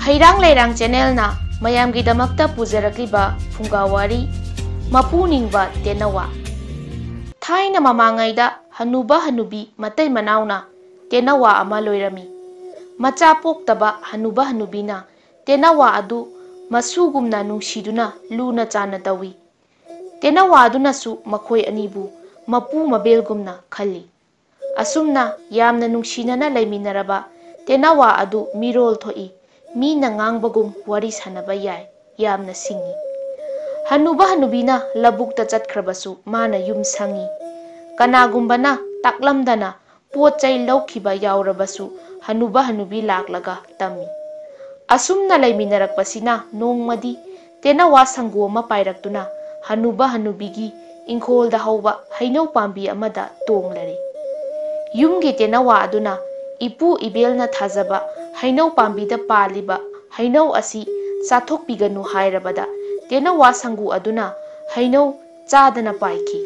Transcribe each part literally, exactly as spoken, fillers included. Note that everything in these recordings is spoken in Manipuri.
ꯍꯩꯔꯥꯡ ꯂꯩꯔꯥꯡ ꯆꯦꯅꯦꯜꯅ ꯃꯌꯥꯝꯒꯤꯗꯃꯛꯇ ꯄꯨꯖꯔꯛꯂꯤꯕ ꯐꯨꯡꯒꯥ ꯋꯥꯔꯤ, ꯃꯄꯨ ꯅꯤꯡꯕ ꯇꯦꯅꯋꯥ꯫ ꯊꯥꯏꯅ ꯃꯃꯥꯡꯉꯩꯗ ꯍꯅꯨꯕ ꯍꯅꯨꯕꯤ ꯃꯇꯩ ꯃꯅꯥꯎꯅ ꯇꯦꯅꯋꯥ ꯑꯃ ꯂꯣꯏꯔꯝꯃꯤ꯫ ꯃꯆꯥ ꯄꯣꯛꯇꯕ ꯍꯅꯨꯕ ꯍꯅꯨꯕꯤꯅ ꯇꯦꯅꯋꯥ ꯑꯗꯨ ꯃꯁꯨꯒꯨꯝꯅ ꯅꯨꯡꯁꯤꯗꯨꯅ ꯂꯨꯅ ꯆꯥꯟꯅ ꯇꯧꯏ꯫ ꯇꯦꯅꯋꯥ ꯑꯗꯨꯅꯁꯨ ꯃꯈꯣꯏ ꯑꯅꯤꯕꯨ ꯃꯄꯨ ꯃꯕꯦꯜꯒꯨꯝꯅ ꯈꯜꯂꯤ꯫ ꯑꯁꯨꯝꯅ ꯌꯥꯝꯅ ꯅꯨꯡꯁꯤꯅꯅ ꯂꯩꯃꯤꯟꯅꯔꯕ ꯇꯦꯅꯋꯥ ꯑꯗꯨ ꯃꯤꯔꯣꯜ ꯊꯣꯛꯏ꯫ ꯃꯤꯅ ꯉꯥꯡꯕꯒꯨꯝ ꯋꯥꯔꯤ ꯁꯥꯟꯅꯕ ꯌꯥꯏ꯫ ꯌꯥꯝꯅ ꯁꯤꯡꯏ꯫ ꯍꯅꯨꯕ ꯍꯅꯨꯕꯤꯅ ꯂꯧꯕꯨꯛꯇ ꯆꯠꯈ꯭ꯔꯕꯁꯨ ꯃꯥꯅ ꯌꯨꯝ ꯁꯪꯏ꯫ ꯀꯅꯥꯒꯨꯝꯕꯅ ꯇꯥꯛꯂꯝꯗꯅ ꯄꯣꯠ ꯆꯩ ꯂꯧꯈꯤꯕ ꯌꯥꯎꯔꯕꯁꯨ ꯍꯅꯨꯕ ꯍꯅꯨꯕꯤ ꯂꯥꯛꯂꯒ ꯇꯝꯃꯤ꯫ ꯑꯁꯨꯝꯅ ꯂꯩꯃꯤꯟꯅꯔꯛꯄꯁꯤꯅ ꯅꯣꯡꯃꯗꯤ ꯇꯦꯅꯋꯥ ꯁꯪꯒꯨ ꯑꯃ ꯄꯥꯏꯔꯛꯇꯨꯅ ꯍꯅꯨꯕ ꯍꯅꯨꯕꯤꯒꯤ ꯏꯪꯈꯣꯜꯗ ꯍꯧꯕ ꯍꯩꯅꯧ ꯄꯥꯝꯕꯤ ꯑꯃꯗ ꯇꯣꯡꯂꯔꯦ꯫ ꯌꯨꯝꯒꯤ ꯇꯦꯅꯋꯥ ꯑꯗꯨꯅ ꯏꯄꯨ ꯏꯕꯦꯜꯅ ꯊꯥꯖꯕ ꯍꯩꯅꯧ ꯄꯥꯝꯕꯤꯗ ꯄꯥꯜꯂꯤꯕ ꯍꯩꯅꯧ ꯑꯁꯤ ꯆꯥꯊꯣꯛꯄꯤꯒꯅꯨ ꯍꯥꯏꯔꯕꯗ ꯇꯦꯅꯋꯥ ꯁꯪꯒꯨ ꯑꯗꯨꯅ ꯍꯩꯅꯧ ꯆꯥꯗꯅ ꯄꯥꯏꯈꯤ꯫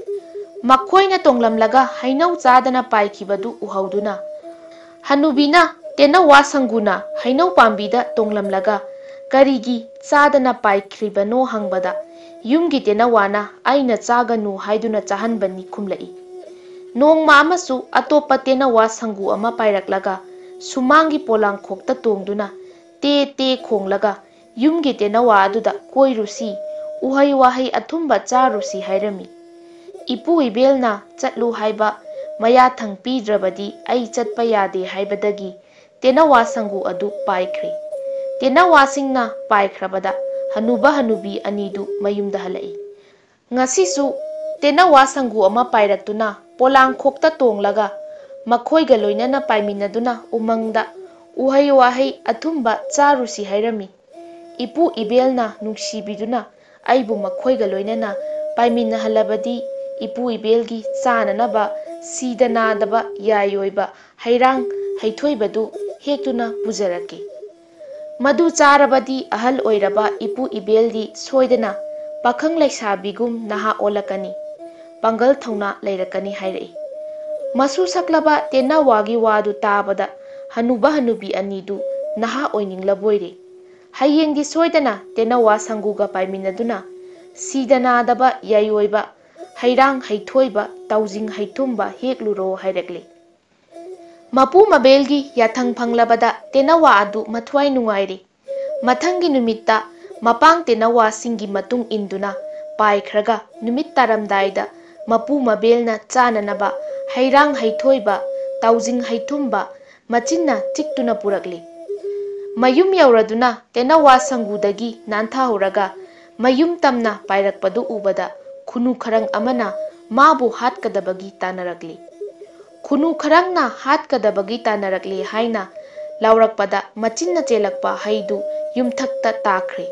ꯃꯈꯣꯏꯅ ꯇꯣꯡꯂꯝꯂꯒ ꯍꯩꯅꯧ ꯆꯥꯗꯅ ꯄꯥꯏꯈꯤꯕꯗꯨ ꯎꯍꯧꯗꯨꯅ ꯍꯅꯨꯕꯤꯅ ꯇꯦꯅꯋꯥ ꯁꯪꯒꯨꯅ ꯍꯩꯅꯧ ꯄꯥꯝꯕꯤꯗ ꯇꯣꯡꯂꯝꯂꯒ ꯀꯔꯤꯒꯤ ꯆꯥꯗꯅ ꯄꯥꯏꯈ꯭ꯔꯤꯕꯅꯣ ꯍꯪꯕꯗ ꯌꯨꯝꯒꯤ ꯇꯦꯅꯋꯥꯅ "ꯑꯩꯅ ꯆꯥꯒꯅꯨ ꯍꯥꯏꯗꯨꯅ ꯆꯥꯍꯟꯕꯅꯤ" ꯈꯨꯝꯂꯛꯏ꯫ ꯅꯣꯡꯃ ꯑꯃꯁꯨ ꯑꯇꯣꯞꯄ ꯇꯦꯅꯋꯥ ꯁꯪꯒꯨ ꯑꯃ ꯄꯥꯏꯔꯛꯂꯒ ꯁꯨꯃꯥꯡꯒꯤ ꯄꯣꯂꯥꯡꯈꯣꯛꯇ ꯇꯣꯡꯗꯨꯅ ꯇꯦ ꯇꯦ ꯈꯣꯡꯂꯒ ꯌꯨꯝꯒꯤ ꯇꯦꯅꯋꯥ ꯑꯗꯨꯗ "ꯀꯣꯏꯔꯨꯁꯤ, ꯎꯍꯩ ꯋꯥꯍꯩ ꯑꯊꯨꯝꯕ ꯆꯥꯔꯨꯁꯤ" ꯍꯥꯏꯔꯝꯃꯤ꯫ ꯏꯄꯨ ꯏꯕꯦꯜꯅ "ꯆꯠꯂꯨ" ꯍꯥꯏꯕ ꯃꯌꯥꯊꯪ ꯄꯤꯗ꯭ꯔꯕꯗꯤ ꯑꯩ ꯆꯠꯄ ꯌꯥꯗꯦ ꯍꯥꯏꯕꯗꯒꯤ ꯇꯦꯅꯋꯥ ꯁꯪꯒꯨ ꯑꯗꯨ ꯄꯥꯏꯈ꯭ꯔꯦ꯫ ꯇꯦꯅꯋꯥꯁꯤꯡꯅ ꯄꯥꯏꯈ꯭ꯔꯕꯗ ꯍꯅꯨꯕ ꯍꯅꯨꯕꯤ ꯑꯅꯤꯗꯨ ꯃꯌꯨꯝꯗ ꯍꯜꯂꯛꯏ꯫ ꯉꯁꯤꯁꯨ ꯇꯦꯅꯋꯥ ꯁꯪꯒꯨ ꯑꯃ ꯄꯥꯏꯔꯛꯇꯨꯅ ꯄꯣꯂꯥꯡꯈꯣꯛꯇ ꯇꯣꯡꯂꯒ ꯃꯈꯣꯏꯒ ꯂꯣꯏꯅꯅ ꯄꯥꯏꯃꯤꯟꯅꯗꯨꯅ ꯎꯃꯪꯗ ꯎꯍꯩ ꯋꯥꯍꯩ ꯑꯊꯨꯝꯕ ꯆꯥꯔꯨꯁꯤ ꯍꯥꯏꯔꯝꯃꯤ꯫ ꯏꯄꯨ ꯏꯕꯦꯜꯅ ꯅꯨꯡꯁꯤꯕꯤꯗꯨꯅ ꯑꯩꯕꯨ ꯃꯈꯣꯏꯒ ꯂꯣꯏꯅꯅ ꯄꯥꯏꯃꯤꯟꯅꯍꯜꯂꯕꯗꯤ ꯏꯄꯨ ꯏꯕꯦꯜꯒꯤ ꯆꯥꯅꯅꯕ ꯁꯤꯗ ꯅꯥꯗꯕ ꯌꯥꯏ ꯑꯣꯏꯕ ꯍꯩꯔꯥꯡ ꯍꯩꯊꯣꯏꯕꯗꯨ ꯍꯦꯛꯇꯨꯅ ꯄꯨꯖꯔꯛꯀꯦ꯫ ꯃꯗꯨ ꯆꯥꯔꯕꯗꯤ ꯑꯍꯜ ꯑꯣꯏꯔꯕ ꯏꯄꯨ ꯏꯕꯦꯜꯗꯤ ꯁꯣꯏꯗꯅ ꯄꯥꯈꯪ ꯂꯩꯁꯥꯕꯤꯒꯨꯝ ꯅꯍꯥ ꯑꯣꯜꯂꯛꯀꯅꯤ, ꯄꯥꯡꯒꯜ ꯊꯧꯅꯥ ꯂꯩꯔꯛꯀꯅꯤ ꯍꯥꯏꯔꯛꯏ꯫ ꯃꯁꯨ ꯁꯛꯂꯕ ꯇꯦꯟꯅꯋꯥꯒꯤ ꯋꯥꯗꯨ ꯇꯥꯕꯗ ꯍꯅꯨꯕ ꯍꯅꯨꯕꯤ ꯑꯅꯤꯗꯨ ꯅꯍꯥ ꯑꯣꯏꯅꯤꯡꯂꯕꯣꯏꯔꯦ꯫ "ꯍꯌꯦꯡꯗꯤ ꯁꯣꯏꯗꯅ ꯇꯦꯅꯋꯥ ꯁꯪꯒꯨꯒ ꯄꯥꯏꯃꯤꯟꯅꯗꯨꯅ ꯁꯤꯗ ꯅꯥꯗꯕ ꯌꯥꯏꯑꯣꯏꯕ, ꯍꯩꯔꯥꯡ ꯍꯩꯊꯣꯏꯕ, ꯇꯥꯎꯖꯤꯡ ꯍꯩꯊꯨꯝꯕ ꯍꯦꯛꯂꯨꯔꯣ" ꯍꯥꯏꯔꯛꯂꯤ꯫ ꯃꯄꯨ ꯃꯕꯦꯜꯒꯤ ꯌꯥꯊꯪ ꯐꯪꯂꯕꯗ ꯇꯦꯅꯋꯥ ꯑꯗꯨ ꯃꯊ꯭ꯋꯥꯏ ꯅꯨꯡꯉꯥꯏꯔꯦ꯫ ꯃꯊꯪꯒꯤ ꯅꯨꯃꯤꯠꯇ ꯃꯄꯥꯡ ꯇꯦꯅꯋꯥꯁꯤꯡꯒꯤ ꯃꯇꯨꯡ ꯏꯟꯗꯨꯅ ꯄꯥꯏꯈ꯭ꯔꯒ ꯅꯨꯃꯤꯠ ꯇꯥꯔꯝꯗꯥꯏꯗ ꯃꯄꯨ ꯃꯕꯦꯜꯅ ꯆꯥꯅꯅꯕ ꯍꯩꯔꯥꯡ ꯍꯩꯊꯣꯏꯕ, ꯇꯥꯎꯖꯤꯡ ꯍꯩꯊꯨꯝꯕ ꯃꯆꯤꯟꯅ ꯆꯤꯛꯇꯨꯅ ꯄꯨꯔꯛꯂꯤ꯫ ꯃꯌꯨꯝ ꯌꯧꯔꯗꯨꯅ ꯇꯦꯅꯋꯥ ꯁꯪꯒꯨꯗꯒꯤ ꯅꯥꯟꯊꯍꯧꯔꯒ ꯃꯌꯨꯝ ꯇꯝꯅ ꯄꯥꯏꯔꯛꯄꯗꯨ ꯎꯕꯗ ꯈꯨꯅꯨ ꯈꯔꯪ ꯑꯃꯅ ꯃꯥꯕꯨ ꯍꯥꯠꯀꯗꯕꯒꯤ ꯇꯥꯟꯅꯔꯛꯂꯤ꯫ ꯈꯨꯅꯨ ꯈꯔꯪꯅ ꯍꯥꯠꯀꯗꯕꯒꯤ ꯇꯥꯟꯅꯔꯛꯂꯤ ꯍꯥꯏꯅ ꯂꯥꯎꯔꯛꯄꯗ ꯃꯆꯤꯟꯅ ꯆꯦꯜꯂꯛꯄ ꯍꯩꯗꯨ ꯌꯨꯝꯊꯛꯇ ꯇꯥꯈ꯭ꯔꯦ꯫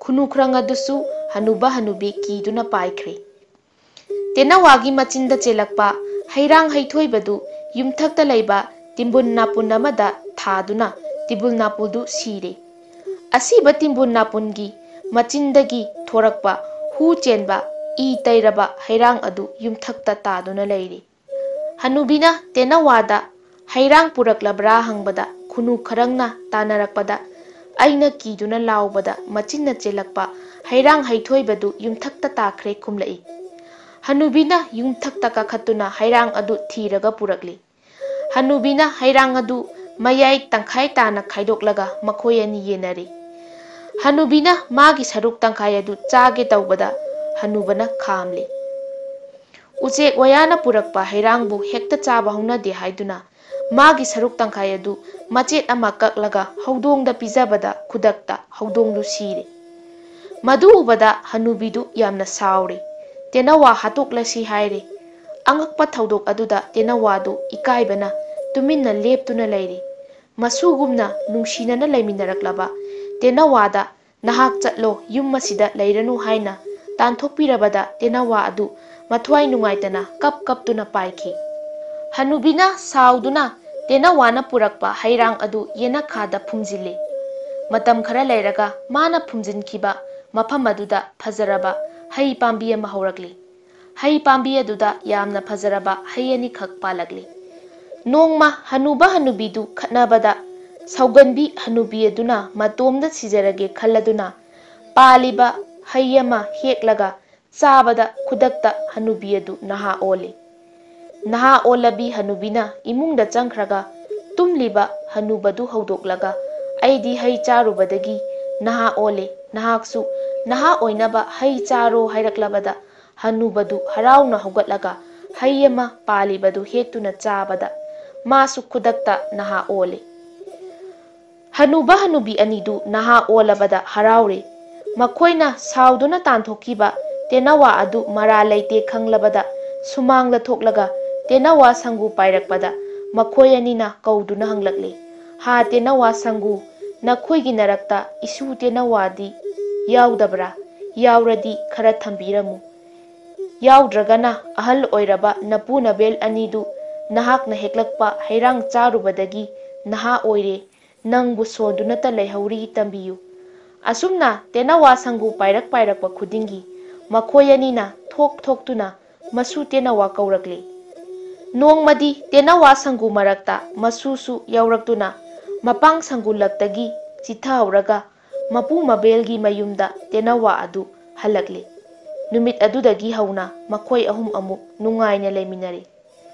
ꯈꯨꯅꯨ ꯈꯔꯪ ꯑꯗꯨꯁꯨ ꯍꯅꯨꯕ ꯍꯅꯨꯕꯤ ꯀꯤꯗꯨꯅ ꯄꯥꯏꯈ꯭ꯔꯦ꯫ ꯇꯦꯅꯋꯥꯒꯤ ꯃꯆꯤꯟꯗ ꯆꯦꯜꯂꯛꯄ ꯍꯩꯔꯥꯡ ꯍꯩꯊꯣꯏꯕꯗꯨ ꯌꯨꯝꯊꯛꯇ ꯂꯩꯕ ꯇꯤꯝꯕꯨꯟ ꯅꯥꯄꯨꯟ ꯑꯃꯗ ꯊꯥꯗꯨꯅ ꯇꯤꯕꯨꯜ ꯅꯥꯄꯨꯜꯗꯨ ꯁꯤꯔꯦ꯫ ꯑꯁꯤꯕ ꯇꯤꯝꯕꯨꯟ ꯅꯥꯄꯨꯟꯒꯤ ꯃꯆꯤꯟꯗꯒꯤ ꯊꯣꯔꯛꯄ ꯍꯨ ꯆꯦꯟꯕ ꯏ ꯇꯩꯔꯕ ꯍꯩꯔꯥꯡ ꯑꯗꯨ ꯌꯨꯝꯊꯛꯇ ꯇꯥꯗꯨꯅ ꯂꯩꯔꯤ꯫ ꯍꯅꯨꯕꯤꯅ ꯇꯦꯅꯋꯥꯗ ꯍꯩꯔꯥꯡ ꯄꯨꯔꯛꯂꯕ꯭ꯔꯥ ꯍꯪꯕꯗ ꯈꯨꯅꯨ ꯈꯔꯪꯅ ꯇꯥꯟꯅꯔꯛꯄꯗ ꯑꯩꯅ ꯀꯤꯗꯨꯅ ꯂꯥꯎꯕꯗ ꯃꯆꯤꯟꯅ ꯆꯦꯜꯂꯛꯄ ꯍꯩꯔꯥꯡ ꯍꯩꯊꯣꯏꯕꯗꯨ ꯌꯨꯝꯊꯛꯇ ꯇꯥꯈ꯭ꯔꯦ ꯈꯨꯝꯂꯛꯏ꯫ ꯍꯅꯨꯕꯤꯅ ꯌꯨꯝꯊꯛꯇ ꯀꯥꯈꯠꯇꯨꯅ ꯍꯩꯔꯥꯡ ꯑꯗꯨ ꯊꯤꯔꯒ ꯄꯨꯔꯛꯂꯤ꯫ ꯍꯅꯨꯕꯤꯅ ꯍꯩꯔꯥꯡ ꯑꯗꯨ ꯃꯌꯥꯏ ꯇꯪꯈꯥꯏ ꯇꯥꯅ ꯈꯥꯏꯗꯣꯛꯂꯒ ꯃꯈꯣꯏ ꯑꯅꯤ ꯌꯦꯟꯅꯔꯤ꯫ ꯍꯅꯨꯕꯤꯅ ꯃꯥꯒꯤ ꯁꯔꯨꯛ ꯇꯪꯈꯥꯏ ꯑꯗꯨ ꯆꯥꯒꯦ ꯇꯧꯕꯗ ꯍꯅꯨꯕꯅ ꯈꯥꯝꯂꯤ꯫ "ꯎꯆꯦꯛ ꯋꯥꯌꯥꯅ ꯄꯨꯔꯛꯄ ꯍꯩꯔꯥꯡꯕꯨ ꯍꯦꯛꯇ ꯆꯥꯕ ꯍꯧꯅꯗꯦ" ꯍꯥꯏꯗꯨꯅ ꯃꯥꯒꯤ ꯁꯔꯨꯛ ꯇꯪꯈꯥꯏ ꯑꯗꯨ ꯃꯆꯦꯠ ꯑꯃ ꯀꯛꯂꯒ ꯍꯧꯗꯣꯡꯗ ꯄꯤꯖꯕꯗ ꯈꯨꯗꯛꯇ ꯍꯧꯗꯣꯡꯗꯨ ꯁꯤꯔꯦ꯫ ꯃꯗꯨ ꯎꯕꯗ ꯍꯅꯨꯕꯤꯗꯨ ꯌꯥꯝꯅ ꯁꯥꯎꯔꯦ꯫ ꯇꯦꯅꯋꯥ ꯍꯥꯠꯇꯣꯛꯂꯁꯤ ꯍꯥꯏꯔꯦ꯫ ꯑꯉꯛꯄ ꯊꯧꯗꯣꯛ ꯑꯗꯨꯗ ꯇꯦꯅꯋꯥꯗꯨ ꯏꯀꯥꯏꯕꯅ ꯇꯨꯃꯤꯟꯅ ꯂꯦꯞꯇꯨꯅ ꯂꯩꯔꯤ꯫ ꯃꯁꯨꯒꯨꯝꯅ ꯅꯨꯡꯁꯤꯅꯅ ꯂꯩꯃꯤꯟꯅꯔꯛꯂꯕ ꯇꯦꯅꯋꯥꯗ "ꯅꯍꯥꯛ ꯆꯠꯂꯣ, ꯌꯨꯝ ꯑꯁꯤꯗ ꯂꯩꯔꯅꯨ" ꯍꯥꯏꯅ ꯇꯥꯟꯊꯣꯛꯄꯤꯔꯕꯗ ꯇꯦꯅꯋꯥ ꯑꯗꯨ ꯃꯊ꯭ꯋꯥꯏ ꯅꯨꯡꯉꯥꯏꯇꯅ ꯀꯞ ꯀꯞꯇꯨꯅ ꯄꯥꯏꯈꯤ꯫ ꯍꯅꯨꯕꯤꯅ ꯁꯥꯎꯗꯨꯅ ꯇꯦꯅꯋꯥꯅ ꯄꯨꯔꯛꯄ ꯍꯩꯔꯥꯡ ꯑꯗꯨ ꯌꯦꯅꯈꯥꯗ ꯐꯨꯝꯖꯤꯜꯂꯤ꯫ ꯃꯇꯝ ꯈꯔ ꯂꯩꯔꯒ ꯃꯥꯅ ꯐꯨꯝꯖꯤꯟꯈꯤꯕ ꯃꯐꯝ ꯑꯗꯨꯗ ꯐꯖꯔꯕ ꯍꯩ ꯄꯥꯝꯕꯤ ꯑꯃ ꯍꯧꯔꯛꯂꯤ꯫ ꯍꯩ ꯄꯥꯝꯕꯤ ꯑꯗꯨꯗ ꯌꯥꯝꯅ ꯐꯖꯔꯕ ꯍꯩ ꯑꯅꯤꯈꯛ ꯄꯥꯜꯂꯛꯂꯤ꯫ ꯅꯣꯡꯃ ꯍꯅꯨꯕ ꯍꯅꯨꯕꯤꯗꯨ ꯈꯠꯅꯕꯗ ꯁꯧꯒꯟꯕꯤ ꯍꯅꯨꯕꯤ ꯑꯗꯨꯅ ꯃꯇꯣꯝꯗ ꯁꯤꯖꯔꯒꯦ ꯈꯜꯂꯗꯨꯅ ꯄꯥꯜꯂꯤꯕ ꯍꯩ ꯑꯃ ꯍꯦꯛꯂꯒ ꯆꯥꯕꯗ ꯈꯨꯗꯛꯇ ꯍꯅꯨꯕꯤ ꯑꯗꯨ ꯅꯍꯥ ꯑꯣꯜꯂꯤ꯫ ꯅꯍꯥ ꯑꯣꯜꯂꯕꯤ ꯍꯅꯨꯕꯤꯅ ꯏꯃꯨꯡꯗ ꯆꯪꯈ꯭ꯔꯒ ꯇꯨꯝꯂꯤꯕ ꯍꯅꯨꯕꯗꯨ ꯍꯧꯗꯣꯛꯂꯒ, "ꯑꯩꯗꯤ ꯍꯩ ꯆꯥꯔꯨꯕꯗꯒꯤ ꯅꯍꯥ ꯑꯣꯜꯂꯦ, ꯅꯍꯥꯛꯁꯨ ꯅꯍꯥ ꯑꯣꯏꯅꯕ ꯍꯩ ꯆꯥꯔꯣ" ꯍꯥꯏꯔꯛꯂꯕꯗ, ꯍꯅꯨꯕꯗꯨ ꯍꯔꯥꯎꯅ ꯍꯧꯒꯠꯂꯒ ꯍꯩ ꯑꯃ ꯄꯥꯜꯂꯤꯕꯗꯨ ꯍꯦꯛꯇꯨꯅ ꯆꯥꯕꯗ ꯃꯥꯁꯨ ꯈꯨꯗꯛꯇ ꯅꯍꯥ ꯑꯣꯜꯂꯦ꯫ ꯍꯅꯨꯕ ꯍꯅꯨꯕꯤ ꯑꯅꯤꯗꯨ ꯅꯍꯥ ꯑꯣꯜꯂꯕꯗ ꯍꯔꯥꯎꯔꯦ꯫ ꯃꯈꯣꯏꯅ ꯁꯥꯎꯗꯨꯅ ꯇꯥꯟꯊꯣꯛꯈꯤꯕ ꯇꯦꯅꯋꯥ ꯑꯗꯨ ꯃꯔꯥꯜ ꯂꯩꯇꯦ ꯈꯪꯂꯕꯗ ꯁꯨꯃꯥꯡꯗ ꯊꯣꯛꯂꯒ ꯇꯦꯅꯋꯥ ꯁꯪꯒꯨ ꯄꯥꯏꯔꯛꯄꯗ ꯃꯈꯣꯏ ꯑꯅꯤꯅ ꯀꯧꯗꯨꯅ ꯍꯪꯂꯛꯂꯦ, "ꯍꯥ ꯇꯦꯅꯋꯥ ꯁꯪꯒꯨ, ꯅꯈꯣꯏꯒꯤ ꯅꯔꯛꯇ ꯏꯁꯨ ꯇꯦꯅꯋꯥꯗꯤ ꯌꯥꯎꯗꯕ꯭ꯔꯥ? ꯌꯥꯎꯔꯗꯤ ꯈꯔ ꯊꯝꯕꯤꯔꯝꯃꯨ꯫ ꯌꯥꯎꯗ꯭ꯔꯒꯅ ꯑꯍꯜ ꯑꯣꯏꯔꯕ ꯅꯄꯨ ꯅꯕꯦꯜ ꯑꯅꯤꯗꯨ ꯅꯍꯥꯛꯅ ꯍꯦꯛꯂꯛꯄ ꯍꯩꯔꯥꯡ ꯆꯥꯔꯨꯕꯗꯒꯤ ꯅꯍꯥ ꯑꯣꯏꯔꯦ, ꯅꯪꯕꯨ ꯁꯣꯟꯗꯨꯅꯇ ꯂꯩꯍꯧꯔꯤ, ꯇꯝꯕꯤꯌꯨ"꯫ ꯑꯁꯨꯝꯅ ꯇꯦꯅꯋꯥ ꯁꯪꯒꯨ ꯄꯥꯏꯔꯛ ꯄꯥꯏꯔꯛꯄ ꯈꯨꯗꯤꯡꯒꯤ ꯃꯈꯣꯏ ꯑꯅꯤꯅ ꯊꯣꯛ ꯊꯣꯛꯇꯨꯅ ꯃꯁꯨ ꯇꯦꯅꯋꯥ ꯀꯧꯔꯛꯂꯤ꯫ ꯅꯣꯡꯃꯗꯤ ꯇꯦꯅꯋꯥ ꯁꯪꯒꯨ ꯃꯔꯛꯇ ꯃꯁꯨꯁꯨ ꯌꯥꯎꯔꯛꯇꯨꯅ ꯃꯄꯥꯡ ꯁꯪꯒꯨ ꯂꯛꯇꯒꯤ ꯆꯤꯊꯍꯧꯔꯒ ꯃꯄꯨ ꯃꯕꯦꯜꯒꯤ ꯃꯌꯨꯝꯗ ꯇꯦꯅꯋꯥ ꯑꯗꯨ ꯍꯜꯂꯛꯂꯤ꯫ ꯅꯨꯃꯤꯠ ꯑꯗꯨꯗꯒꯤ ꯍꯧꯅ ꯃꯈꯣꯏ ꯑꯍꯨꯝ ꯑꯃꯨꯛ ꯅꯨꯡꯉꯥꯏꯅ ꯂꯩꯃꯤꯟꯅꯔꯦ꯫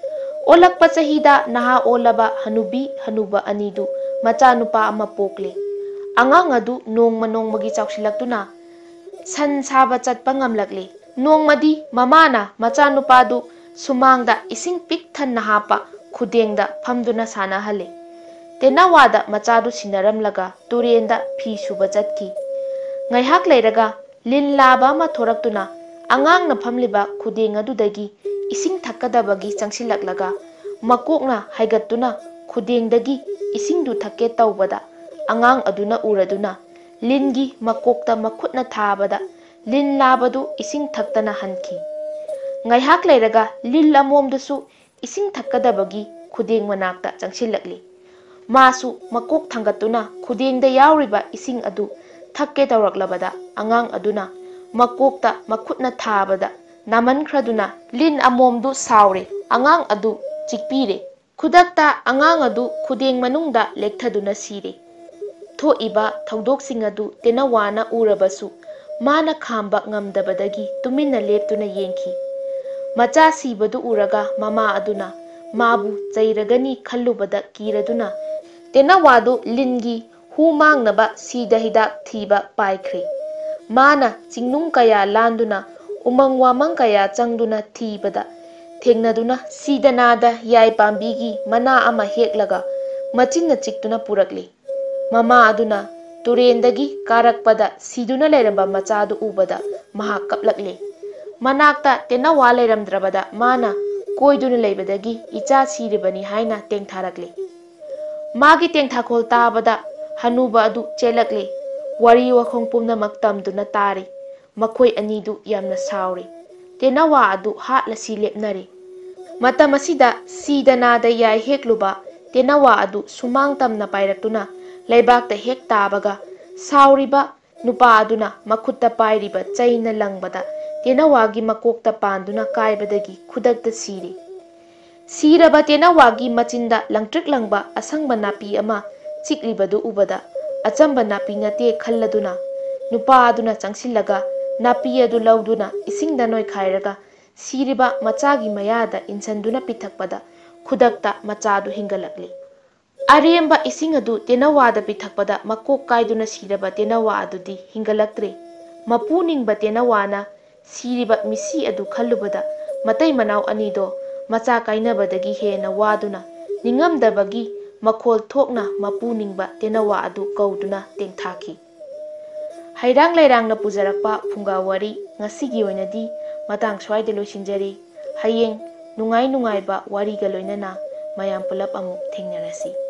ꯑꯣꯜꯂꯛꯄ ꯆꯍꯤꯗ ꯅꯍꯥ ꯑꯣꯜꯂꯕ ꯍꯅꯨꯕꯤ ꯍꯅꯨꯕ ꯑꯅꯤꯗꯨ ꯃꯆꯥꯅꯨꯄꯥ ꯑꯃ ꯄꯣꯛꯂꯦ꯫ ꯑꯉꯥꯡ ꯑꯗꯨ ꯅꯣꯡꯃ ꯅꯣꯡꯃꯒꯤ ꯆꯥꯎꯁꯤꯜꯂꯛꯇꯨꯅ ꯁꯟ ꯁꯥꯕ ꯆꯠꯄ ꯉꯝꯂꯛꯂꯦ꯫ ꯅꯣꯡꯃꯗꯤ ꯃꯃꯥꯅ ꯃꯆꯥꯅꯨꯄꯥꯗꯨ ꯁꯨꯃꯥꯡꯗ ꯏꯁꯤꯡ ꯄꯤꯛ ꯊꯟꯅ ꯍꯥꯞꯄ ꯈꯨꯗꯦꯡꯗ ꯐꯝꯗꯨꯅ ꯁꯥꯟꯅꯍꯜꯂꯦ꯫ ꯇꯦꯅꯋꯥꯗ ꯃꯆꯥꯗꯨ ꯁꯤꯟꯅꯔꯝꯂꯒ ꯇꯨꯔꯦꯟꯗ ꯐꯤ ꯁꯨꯕ ꯆꯠꯈꯤ꯫ ꯉꯥꯏꯍꯥꯛ ꯂꯩꯔꯒ ꯂꯤꯟ ꯂꯥꯕ ꯑꯃ ꯊꯣꯔꯛꯇꯨꯅ ꯑꯉꯥꯡꯅ ꯐꯝꯂꯤꯕ ꯈꯨꯗꯦꯡ ꯑꯗꯨꯗꯒꯤ ꯏꯁꯤꯡ ꯊꯛꯀꯗꯕꯒꯤ ꯆꯪꯁꯤꯜꯂꯛꯂꯒ ꯃꯀꯣꯛꯅ ꯍꯥꯏꯒꯠꯇꯨꯅ ꯈꯨꯗꯦꯡꯗꯒꯤ ꯏꯁꯤꯡꯗꯨ ꯊꯛꯀꯦ ꯇꯧꯕꯗ ꯑꯉꯥꯡ ꯑꯗꯨꯅ ꯎꯔꯗꯨꯅ ꯂꯤꯟꯒꯤ ꯃꯀꯣꯛꯇ ꯃꯈꯨꯠꯅ ꯊꯥꯕꯗ ꯂꯤꯟ ꯂꯥꯕꯗꯨ ꯏꯁꯤꯡ ꯊꯛꯇꯅ ꯍꯟꯈꯤ꯫ ꯉꯥꯏꯍꯥꯛ ꯂꯩꯔꯒ ꯂꯤꯜ ꯑꯃꯣꯝꯗꯨꯁꯨ ꯏꯁꯤꯡ ꯊꯛꯀꯗꯕꯒꯤ ꯈꯨꯗꯦꯡ ꯃꯅꯥꯛꯇ ꯆꯪꯁꯤꯜꯂꯛꯂꯤ꯫ ꯃꯥꯁꯨ ꯃꯀꯣꯛ ꯊꯥꯡꯒꯠꯇꯨꯅ ꯈꯨꯗꯦꯡꯗ ꯌꯥꯎꯔꯤꯕ ꯏꯁꯤꯡ ꯑꯗꯨ ꯊꯛꯀꯦ ꯇꯧꯔꯛꯂꯕꯗ ꯑꯉꯥꯡ ꯑꯗꯨꯅ ꯃꯀꯣꯛꯇ ꯃꯈꯨꯠꯅ ꯊꯥꯕꯗ ꯅꯥꯃꯟꯈ꯭ꯔꯗꯨꯅ ꯂꯤꯟ ꯑꯃꯣꯝꯗꯨ ꯁꯥꯎꯔꯦ꯫ ꯑꯉꯥꯡ ꯑꯗꯨ ꯆꯤꯛꯄꯤꯔꯦ꯫ ꯈꯨꯗꯛꯇ ꯑꯉꯥꯡ ꯑꯗꯨ ꯈꯨꯗꯦꯡ ꯃꯅꯨꯡꯗ ꯂꯦꯛꯊꯗꯨꯅ ꯁꯤꯔꯦ꯫ ꯊꯣꯛꯏꯕ ꯊꯧꯗꯣꯛꯁꯤꯡ ꯑꯗꯨ ꯇꯦꯅꯋꯥꯅ ꯎꯔꯕꯁꯨ, ꯃꯥꯅ ꯈꯥꯝꯕ ꯉꯝꯗꯕꯗꯒꯤ ꯇꯨꯃꯤꯟꯅ ꯂꯦꯞꯇꯨꯅ ꯌꯦꯡꯈꯤ꯫ ꯃꯆꯥ ꯁꯤꯕꯗꯨ ꯎꯔꯒ ꯃꯃꯥ ꯑꯗꯨꯅ ꯃꯥꯕꯨ ꯆꯩꯔꯒꯅꯤ ꯈꯜꯂꯨꯕꯗ ꯀꯤꯔꯗꯨꯅ, ꯇꯦꯅꯋꯥꯗꯨ ꯂꯤꯟꯒꯤ ꯍꯨ ꯃꯥꯡꯅꯕ ꯁꯤꯗ ꯍꯤꯗꯥꯛ ꯊꯤꯕ ꯄꯥꯏꯈ꯭ꯔꯦ꯫ ꯃꯥꯅ ꯆꯤꯡꯅꯨꯡ ꯀꯌꯥ ꯂꯥꯟꯗꯨꯅ, ꯎꯃꯪ ꯋꯥꯃꯪ ꯀꯌꯥ ꯆꯪꯗꯨꯅ ꯊꯤꯕꯗ, ꯊꯦꯡꯅꯗꯨꯅ ꯁꯤꯗꯅꯥꯗ ꯌꯥꯏ ꯄꯥꯝꯕꯤꯒꯤ ꯃꯅꯥ ꯑꯃ ꯍꯦꯛꯂꯒ ꯃꯆꯤꯟꯅ ꯆꯤꯛꯇꯨꯅ ꯄꯨꯔꯛꯂꯦ꯫ ꯃꯃꯥ ꯑꯗꯨꯅ ꯇꯨꯔꯦꯟꯗꯒꯤ ꯀꯥꯔꯛꯄꯗ ꯁꯤꯗꯨꯅ ꯂꯩꯔꯝꯕ ꯃꯆꯥꯗꯨ ꯎꯕꯗ ꯃꯍꯥꯛ ꯀꯞꯂꯛꯂꯦ꯫ ꯃꯅꯥꯛꯇ ꯇꯦꯅꯋꯥ ꯂꯩꯔꯝꯗ꯭ꯔꯕꯗ ꯃꯥꯅ ꯀꯣꯏꯗꯨꯅ ꯂꯩꯕꯗꯒꯤ ꯏꯆꯥ ꯁꯤꯔꯤꯕꯅꯤ ꯍꯥꯏꯅ ꯇꯦꯡꯊꯥꯔꯛꯂꯦ꯫ ꯃꯥꯒꯤ ꯇꯦꯡꯊꯥꯈꯣꯜ ꯇꯥꯕꯗ ꯍꯅꯨꯕ ꯑꯗꯨ ꯆꯦꯜꯂꯛꯂꯦ꯫ ꯋꯥꯔꯤ ꯋꯥꯈꯣꯡ ꯄꯨꯝꯅꯃꯛ ꯇꯝꯗꯨꯅ ꯇꯥꯔꯤ꯫ ꯃꯈꯣꯏ ꯑꯅꯤꯗꯨ ꯌꯥꯝꯅ ꯁꯥꯎꯔꯤ꯫ ꯇꯦꯅꯋꯥ ꯑꯗꯨ ꯍꯥꯠꯂꯁꯤ ꯂꯦꯞꯅꯔꯤ꯫ ꯃꯇꯝ ꯑꯁꯤꯗ ꯁꯤꯗꯅꯥꯗ ꯌꯥꯏ ꯍꯦꯛꯂꯨꯕ ꯇꯦꯅꯋꯥ ꯑꯗꯨ ꯁꯨꯃꯥꯡ ꯇꯝꯅ ꯄꯥꯏꯔꯛꯇꯨꯅ ꯂꯩꯕꯥꯛꯇ ꯍꯦꯛ ꯇꯥꯕꯒ, ꯁꯥꯎꯔꯤꯕ ꯅꯨꯄꯥ ꯑꯗꯨꯅ ꯃꯈꯨꯠꯇ ꯄꯥꯏꯔꯤꯕ ꯆꯩꯅ ꯂꯪꯕꯗ ꯇꯦꯅꯋꯥꯒꯤ ꯃꯀꯣꯛꯇ ꯄꯥꯟꯗꯨꯅ ꯀꯥꯏꯕꯗꯒꯤ ꯈꯨꯗꯛꯇ ꯁꯤꯔꯦ꯫ ꯁꯤꯔꯕ ꯇꯦꯅꯋꯥꯒꯤ ꯃꯆꯤꯟꯗ ꯂꯪꯇ꯭ꯔꯤꯛ ꯂꯪꯕ ꯑꯁꯪꯕ ꯅꯥꯄꯤ ꯑꯃ ꯆꯤꯛꯂꯤꯕꯗꯨ ꯎꯕꯗ, ꯑꯆꯝꯕ ꯅꯥꯄꯤ ꯅꯠꯇꯦ ꯈꯜꯂꯗꯨꯅ, ꯅꯨꯄꯥ ꯑꯗꯨꯅ ꯆꯪꯁꯤꯜꯂꯒ ꯅꯥꯄꯤ ꯑꯗꯨ ꯂꯧꯗꯨꯅ ꯏꯁꯤꯡꯗ ꯅꯣꯏꯈꯥꯏꯔꯒ ꯁꯤꯔꯤꯕ ꯃꯆꯥꯒꯤ ꯃꯌꯥꯗ ꯏꯟꯁꯤꯟꯗꯨꯅ ꯄꯤꯊꯛꯄꯗ, ꯈꯨꯗꯛꯇ ꯃꯆꯥꯗꯨ ꯍꯤꯡꯒꯠꯂꯛꯂꯤ꯫ ꯑꯔꯦꯝꯕ ꯏꯁꯤꯡ ꯑꯗꯨ ꯇꯦꯅꯋꯥꯗ ꯄꯤꯊꯛꯄꯗ ꯃꯀꯣꯛ ꯀꯥꯏꯗꯨꯅ ꯁꯤꯔꯕ ꯇꯦꯅꯋꯥ ꯑꯗꯨꯗꯤ ꯍꯤꯡꯒꯠꯂꯛꯇ꯭ꯔꯦ꯫ ꯃꯄꯨ ꯅꯤꯡꯕ ꯇꯦꯅꯋꯥꯅ ꯁꯤꯔꯤꯕ ꯃꯤꯁꯤ ꯑꯗꯨ ꯈꯜꯂꯨꯕꯗ, ꯃꯇꯩ ꯃꯅꯥꯎ ꯑꯅꯤꯗꯣ ꯃꯆꯥ ꯀꯥꯏꯅꯕꯗꯒꯤ ꯍꯦꯟꯅ ꯋꯥꯗꯨꯅ, ꯅꯤꯡꯉꯝꯗꯕꯒꯤ ꯃꯈꯣꯜ ꯊꯣꯛꯅ ꯃꯄꯨ ꯅꯤꯡꯕ ꯇꯦꯅꯋꯥ ꯑꯗꯨ ꯀꯧꯗꯨꯅ ꯇꯦꯡꯊꯥꯈꯤ꯫ ꯍꯩꯔꯥꯡ ꯂꯩꯔꯥꯡꯅ ꯄꯨꯖꯔꯛꯄ ꯐꯨꯡꯒꯥ ꯋꯥꯔꯤ ꯉꯁꯤꯒꯤ ꯑꯣꯏꯅꯗꯤ ꯃꯇꯥꯡ ꯁ꯭ꯋꯥꯏꯗ ꯂꯣꯏꯁꯤꯟꯖꯔꯤ꯫ ꯍꯌꯦꯡ ꯅꯨꯡꯉꯥꯏ ꯅꯨꯡꯉꯥꯏꯕ ꯋꯥꯔꯤꯒ ꯂꯣꯏꯅꯅ ꯃꯌꯥꯝ ꯄꯨꯂꯞ ꯑꯃꯨꯛ ꯊꯦꯡꯅꯔꯁꯤ꯫